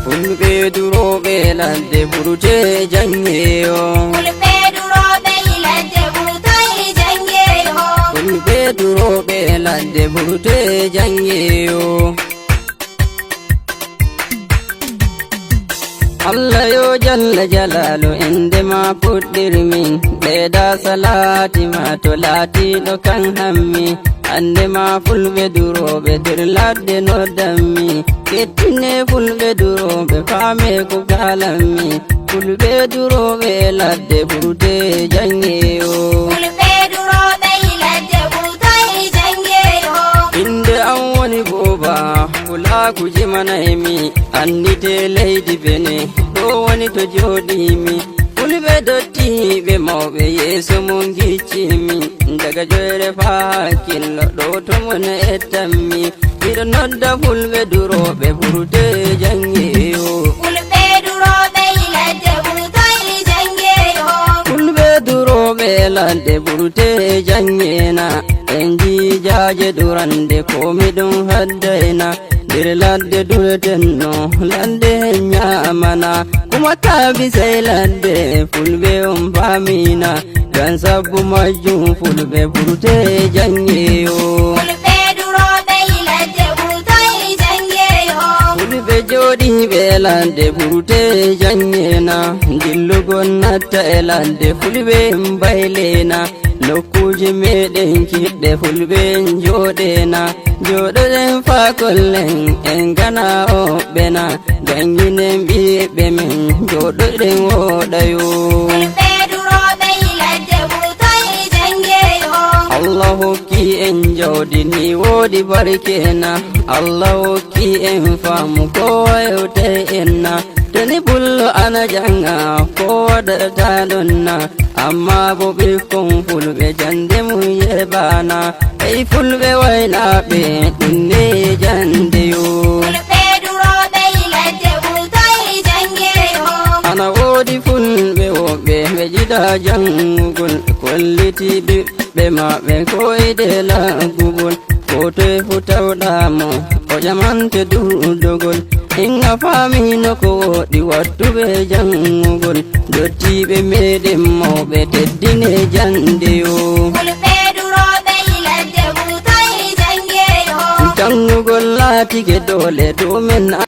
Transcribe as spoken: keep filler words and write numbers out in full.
Fulɓe durooɓe ladde burtee janngeyo. Fulɓe durooɓe ladde burtee janngeyo. Fulɓe durooɓe ladde burtee janngeyo. Allah yo jalla jalaalu, innde ma puɗɗirmi. Ɓeyda salaati ma to laatiiɗo kan hammi. Annde ma fulɓe durooɓe nder ladde noddanmi. Kettine fulɓe durooɓe, faame ko kaalanmi. Fulɓe durooɓe ladde burtee janngeyo. Fulɓe durooɓe ladde burtee janngeyo. Innde am woni Buuba, pulaaku jimanaymi. Anndite leydi Bene, ɗo woni to jooɗiimi. Fulɓe dottiiɓe mawɓe yeeso mon ngiccimi. Daga joyre faa hakkillo ɗo to mon ettanmi. Miɗo nodda fulɓe durooɓe burtee janngeyo. Fulɓe durooɓe ladde burtee janngeyo. Fulɓe durooɓe ladde burtee janngena. En jii jaaje durande ko miɗum haddayna. Nder ladde duretenno, ladde ñaamana. Kuma kaabi sey ladde, fulɓe on paamina. Ngam sabbu majjum fulɓe burtee janngeyo. Fulɓe durooɓe ladde burtee janngeyo. Fulɓe jooɗiiɓe ladde burtee janngena. Dillugol natta e ladde fulɓe mbaylena. Nokkuuje meɗen kiɗɗe fulɓe jooɗena. Jooɗoɗen faa kollen en gana hoɓɓena. Jannginen ɓiɓɓe men jooɗoɗen wooɗayo. Fulɓe durooɓe ladde burtee janngeyo. Allah hokki en jawdi ni wooɗi barkeena. Allah hokki en faamu ko wayotay enna. To ni pullo ana jannga ko waɗata ɗonna. Amma bo ɓikkon fulɓe jannde mum yeɓaana. Ey fulɓe waynaaɓe ɗum ne janndeyo. Fulɓe durooɓe ladde burtee janngeyo. Ana woodi fulɓe woɓɓe ɓe yiɗaa janngugol, kolliti ɓiɓɓe maɓɓe koyɗe laggugol. Ko toye fu tawɗaa mo, o ƴamante duɗogol. En a faamino ko woɗɗi wattuɓe janngugol. Dottiiɓe meɗen mawɓe teddine janndeyo. Fulɓe durooɓe ladde burtee janngeyo. Janngugol laatike doole to men.